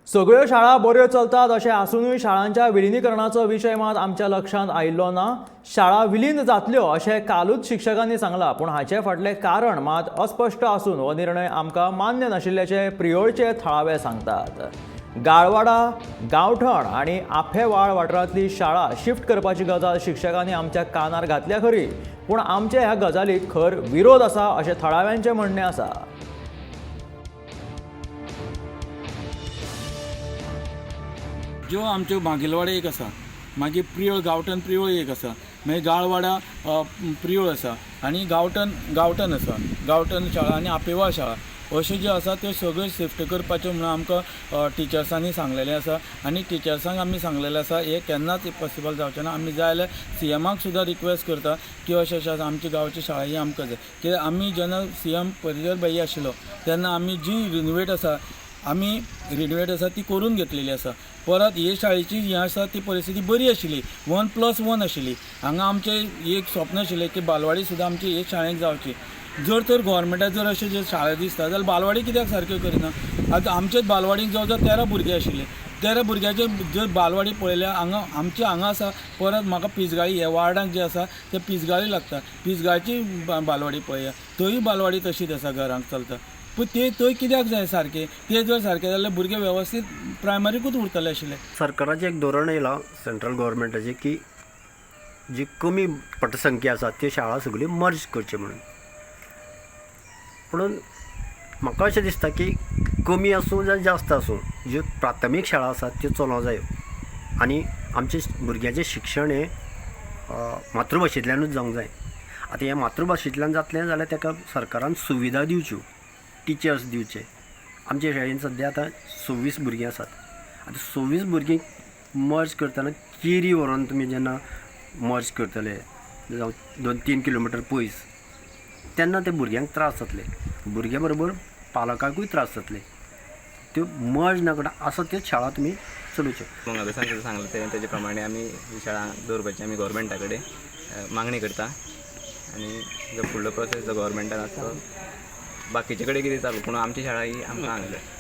सगळ्यो शाळा बऱ्यो चलतात अशें आसुनूय शाळांच्या विलिनीकरणाचो विशय मात आमच्या लक्षांत आयिल्लो ना. शाळा विलीन जातल्यो अशें कालूच शिक्षकांनी सांगलां, पूण हाचे फाटलें कारण मात अस्पश्ट आसून हो निर्णय आमकां मान्य नाशिल्ल्याचें प्रियोळचे थळावे सांगतात. गाळवाडा, गांवठण आनी आफेवाळ वाठारांतली शाळा शिफ्ट करपाची गजाल शिक्षकांनी आमच्या कानार घातल्या खरी, पूण आमचे ह्या गजालीक खर विरोध आसा अशें थळाव्यांचें म्हणणें आसा. ज्यो आमच्यो मागीलवाडा एक आसा, मागीर प्रियोळ गांवठण प्रियोळ एक आसा, मागीर गाळवाडा प्रियोळ आसा आनी गांवठण गांवठण आसा, गांवठण शाळा आनी आपेवा शाळा अश्यो ज्यो आसा त्यो सगळ्यो शिफ्ट करपाच्यो म्हणून आमकां टिचर्सांनी सांगलेलें आसा आनी टिचर्सांक आमी सांगलेलें आसा हें केन्नाच पॉसिबल जावचें ना. आमी जाय जाल्यार सीएमाक सुद्दां रिक्वेस्ट करता की अशें अशें आसा आमच्या गांवची शाळा ही आमकां जाय. कित्याक आमी जेन्ना सीएम पर्रीकर भाई आशिल्लो तेन्ना आमी जी रिनोवेट आसा आमी रिनोवेट आसा ती करून घेतलेली आसा. परत हे शाळेची हें आसा ती परिस्थिती बरी आशिल्ली, 1+1 आशिल्ली. हांगा आमचें एक स्वप्न आशिल्लें की बालवाडी सुद्दां आमची हे शाळेक जावची. जर तर गोवोरमेंटाक जर अशें जर शाळा दिसता जाल्यार बालवाडी कित्याक सारक्यो करिना? आतां आमचेच बालवाडीक जवळ जवळ 13 भुरगीं आशिल्लीं, 13 भुरग्याचे जर बालवाडी पळयल्यार हांगा आमचे हांगा आसा. परत म्हाका पिजगाळी हे वार्डांक जे आसा ते पिजगाळी लागता, पिजगाळची बालवाडी पळया, थंय बालवाडी तशीच आसा, घरांक चलता. पूण ते थंय कित्याक जाय सारकें? ते जर सारकें जाल्यार भुरगे वेवस्थीत प्रायमरीकूच उरतले आशिल्ले. सरकाराचें एक धोरण येयलां सेंट्रल गव्हर्मेंटाचें की जी कमी पटसंख्या आसा त्यो शाळा सगल्यो मर्ज करच्यो म्हणून. पुणून म्हाका अशें दिसता की कमी आसूं जावं जास्त आसूं, ज्यो प्राथमीक शाळा आसात त्यो चलोवंक जायो आनी आमचें भुरग्यांचें शिक्षण हें मातृभाशेंतल्यानूच जावंक जाय. आतां हें मातृभाशेंतल्यान जातलें जाल्यार ताका सरकारान सुविधा दिवच्यो, टिचर्स दिवचे. आमच्या शाळेन सद्या आतां 26 भुरगीं आसात. आतां 26 भुरगीं मर्ज करतना केरी व्हरोन तुमी जेन्ना मर्ज करतले जावं 2-3 किलोमिटर पयस, तेन्ना ते भुरग्यांक त्रास जातले, भुरग्यां बरोबर पालकांकूय त्रास जातले. त्यो मर्ज ना करता आसा त्योच शाळा तुमी चलोवच्यो. मंगळादासान सांगलें तें तेजे प्रमाणे आमी ही शाळा दवरपाची आमी गोवोरमेंटा कडेन मागणी करता आनी जो फुडलो प्रोसेस जो गोवोरमेंटान आसा तो बाकीचे कडेन कितें चालू, पूण आमची शाळा ही आमकां हांगा जाय.